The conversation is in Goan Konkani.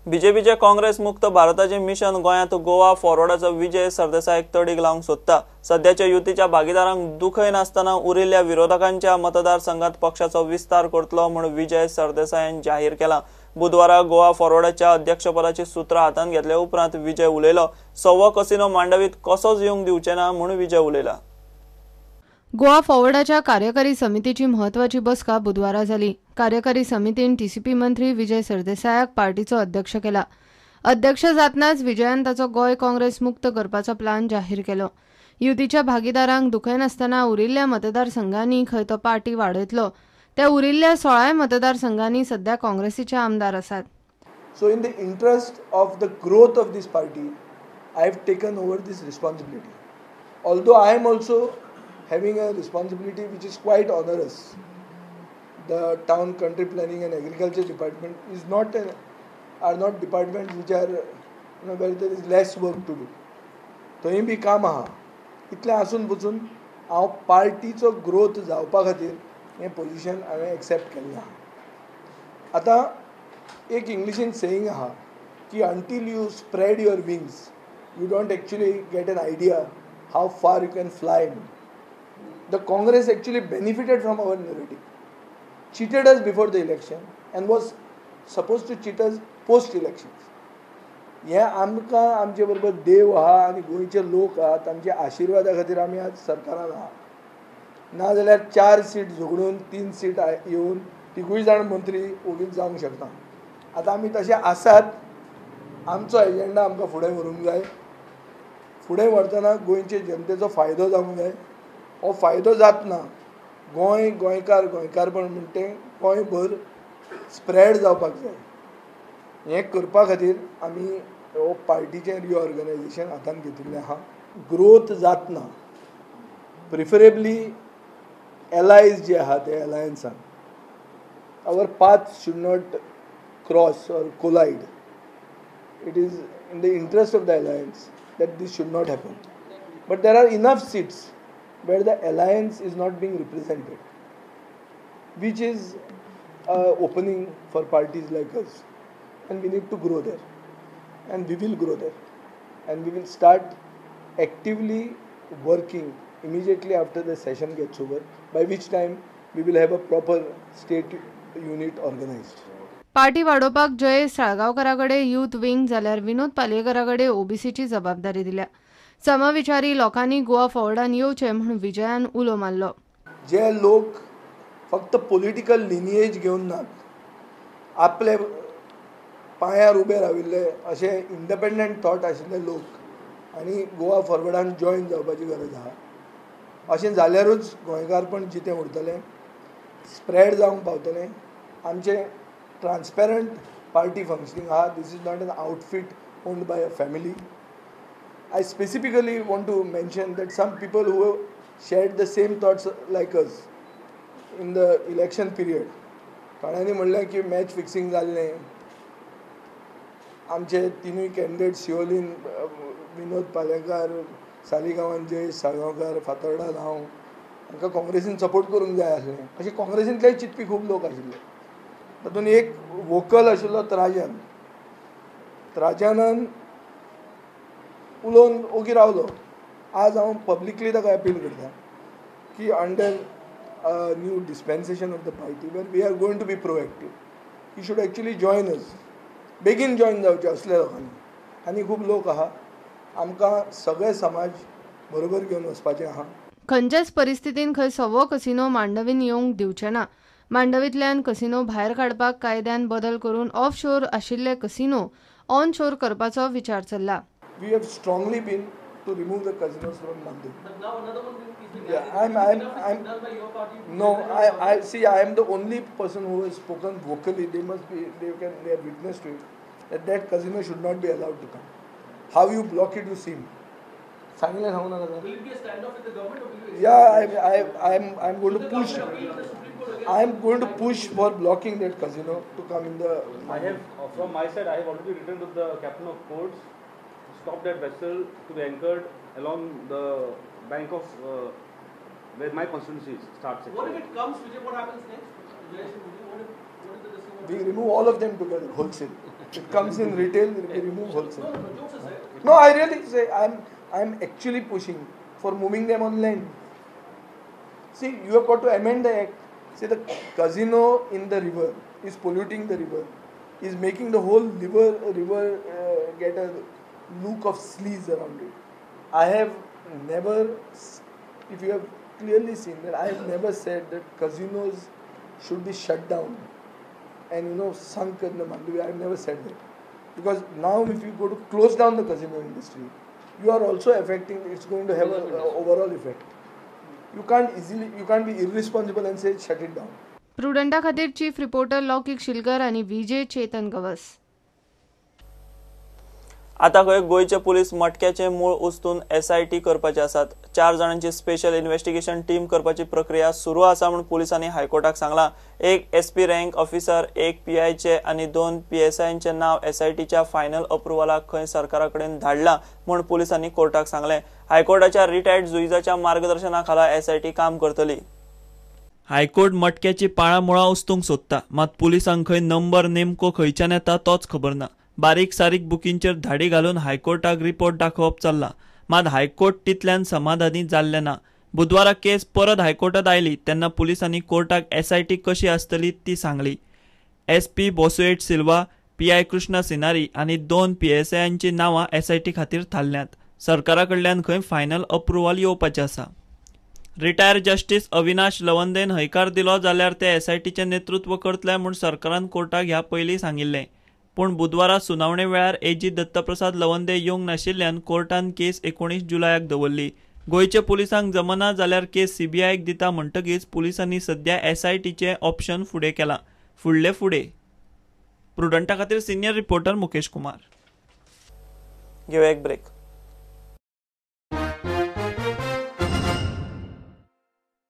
बीजेपीचे काँग्रेस मुक्त भारताचे मिशन गोंयांत गोवा फॉरवर्डाचो विजय सरदेसायक तडीक लावंक सोदता. सद्याच्या युतीच्या भागीदारांक दुखय नासतना उरिल्ल्या विरोधकांच्या मतदारसंघात पक्षाचो विस्तार करतलो म्हूण विजय सरदेसायान जाहीर केला. बुधवारा गोवा फॉरवर्डाच्या अध्यक्षपदाची सूत्रां हातांत घेतल्या उपरांत विजय उलयलो. सव्वा कसिनो मांडवीत कसोच येवंक दिवचे ना म्हूण विजय उलयला. गोवा फॉरवर्डाच्या कार्यकारी समितीची म्हत्वाची बसका बुधवारा जाली. कार्यकारी समितीन टीसीपी मंत्री विजय सरदेसायाक पार्टीचो अध्यक्ष केला. अध्यक्ष जातनाच विजयान ताचो गोंय काँग्रेस मुक्त करपाचो प्लान जाहीर केलो. युतीच्या भागीदारांक दुखयनासतना उरिल्ल्या मतदारसंघांनी खंय तो पार्टी वाडयतलो. त्या उरिल्ल्या 16 मतदारसंघांनी सध्या काँग्रेसीचे आमदार आसात. So in the interest of the growth of this party I have taken over this responsibility. Although I am also having a responsibility which is quite onerous. The town country planning and agriculture department is not are not departments which are, you know, where there is less work to do. थंय बी काम आहा. इतलें आसून पसून हांव पार्टीचो ग्रोथ जावपा खातीर हें पोजिशन हांवें एक्सेप्ट केल्लें आहा. आतां एक इंग्लिशीन सेईंग आहा की until you spread your wings you don't actually get an idea how far you can fly. The Congress actually benefited from our narrative, cheated us before the election and was supposed to cheat us post elections. हे आमकां आमचे बरोबर देव आहा आनी गोंयचे लोक आहा, तांच्या आशिर्वादा खातीर आमी आज सरकारान आहा. नाजाल्यार 4 सीट झगडून 3 सीट येवन तिगूय जाण मंत्री ओगीच जावंक शकना. आतां आमी तशे आसात. आमचो एजेंडा आमकां फुडें व्हरूंक जाय. फुडें व्हरतना गोंयचे जनतेचो फायदो जावंक जाय. हो फायदो जातना गोंय गोंयकार गोंयकारपण म्हणटा तें गोंयभर स्प्रेड जावपाक जाय. हें करपा खातीर आमी हो पार्टीचें रिऑर्गनायजेशन हातांत घेतिल्लें आहा. ग्रोथ जातना प्रिफरेबली एलायज जे आहा ते एलायन्सान our path should not cross or collide. It is in the interest of the alliance that this should not happen. But there are enough seats where the alliance is not being represented, which is opening for parties like us, and we need to grow there, and we will grow there, and we will start actively working immediately after the session gets over, by which time we will have a proper state unit organized. Party वाडोवपाक जयेश साळगांवकारा youth wing जाल्यार विनोद पालयेकारा कडेन ओबीसीची जबाबदारी दिल्या. समविचारी लोकांनी गोवा फॉरवर्डान येवचें म्हूण विजयान उलो मारलो. जे लोक फक्त पॉलिटिकल लिनिएज घेवन नात, आपले पांयार उबे राविल्ले अशे इंडिपेंडंट थॉट आशिल्ले लोक आनी गोवा फॉरवर्डान जॉयन जावपाची गरज आहा. अशें जाल्यारूच गोंयकारपण जितें उरतलें, स्प्रेड जावंक पावतलें. आमचें ट्रान्सपेरंट पार्टी फंक्शनींग आहा. This is not an outfit owned by a family. I specifically want to mention that some people who have shared the same thoughts like us in the election period, थोड्यांनी म्हणलें की मॅच फिक्सिंग जाल्लें, आमचे तिनूय कॅन्डिडेट शिवोलीन विनोद पालेकार, सालिगांवान जयेश साळगांवकार, फातोर्डान हांव, हांकां काँग्रेसीन सपोर्ट करूंक जाय आसलें. अशें काँग्रेसींतलेय चिंतपी खूब लोक आशिल्ले. तातूंत एक वोकल आशिल्लो त्राजन. त्राजनान उलोवन ओगी रावलो. आज हांव पब्लिकली ताका अपील करता की under new dispensation of the party where we are going to be proactive, you should actually join us. बेगीन जॉयन जावचें असल्या लोकांनी. आनी खूब लोक आहा. आमकां सगळे समाज बरोबर घेवन वचपाचें आहा. खंयच्याच परिस्थितीन खंय सवो कसिनो मांडवीन येवंक दिवचे ना. मांडवींतल्यान कसिनो भायर काडपाक कायद्यान बदल करून ऑफ शोर आशिल्ले कसिनो ऑन शोर करपाचो विचार चल्ला. We have strongly been to remove the casinos from Mandovi. But now another one is being yeah, I'm done by your party. No, I see. I am the only person who has spoken vocally. They must be. They can. They are witness to it. That casino should not be allowed to come. How you block it, you see. सांगितलं सांगू नका. Will it be a standoff with the government or will you? Yeah, I'm going to push. I'm going to push for blocking that casino to come in the. I have from my side. I have already written to the captain of ports. Stop that vessel to be anchored along the bank of where my constituency starts. Actually. What if it comes, Vijay, what happens next? What is the decision? We remove all of them together, wholesale. It comes in retail, we remove wholesale. No, jokes aside. No, I really say I'm actually pushing for moving them on land. See, you have got to amend the act. See, the casino in the river is polluting the river, is making the whole river get a look of sleaze around it. I have never, if you have clearly seen that, I have never said that casinos should be shut down and sunk in the Mandovi. I have never said that. Because now if you go to close down the casino industry, you are also affecting, it's going to have an overall effect. You can't be irresponsible and say shut it down. प्रुडंटा खातीर चीफ रिपोर्टर लौकिक शिलकर आनी विजय चेतन गवस. आता खंय गोंयचे पुलीस मटक्याचे मूळ उस्तून एसआयटी करपाचे आसात. 4 जाणांची स्पेशल इन्व्हेस्टिगेशन टीम करपाची प्रक्रिया सुरू आसा म्हूण पुलिसांनी हायकोर्टाक सांगलां. एक एसपी रँक ऑफिसर, एक पीआयचे आनी 2 पीएसआयंचे नांव एसआयटीच्या फायनल अप्रुव्हलाक खंय सरकारा कडेन धाडलां म्हूण पुलिसांनी कोर्टाक सांगलें. हायकोर्टाच्या रिटायर्ड जुईजाच्या मार्गदर्शना खाला एसआयटी काम करतली. हायकोर्ट मटक्याची पाळां मुळां उस्तूंक सोदता, मात पुलिसांक खंय नंबर नेमको खंयच्यान येता तोच खबर ना. बारीक सारीक बुकींचेर धाडी घालून हायकोर्टाक रिपोर्ट दाखोवप चल्ला, मात हायकोर्ट तितल्यान समाधानी जाल्लें ना. बुधवारा केस परत हायकोर्टात आयली तेन्ना पुलिसांनी कोर्टाक एसआयटी कशी आसतली ती सांगली. SP Bossuet Silva, PI Krishna Sinari आनी 2 पीएसआयांची नांवां एसआयटी खातीर थारल्यांत. सरकारा कडल्यान खंय फायनल अप्रुव्हल येवपाचें आसा. रिटायर जस्टीस अविनाश लवंदेन हयकार दिलो जाल्यार ते एसआयटीचें नेतृत्व करतले म्हूण सरकारान कोर्टाक ह्या पयलीं सांगिल्लें. पूण बुधवारा सुनावणे वेळार एजी दत्तप्रसाद लवंदे येवंक नाशिल्ल्यान कोर्टान केस 19 जुलयाक दवरली. गोंयच्या पुलिसांक जमना जाल्यार केस सीबीआयक दिता म्हणटकीच पुलिसांनी सध्या एसआयटीचें ऑप्शन फुडें केलां. फुडले फुडें प्रुडंटा खातीर सिनियर रिपोर्टर मुकेश कुमार. घेवया एक ब्रेक.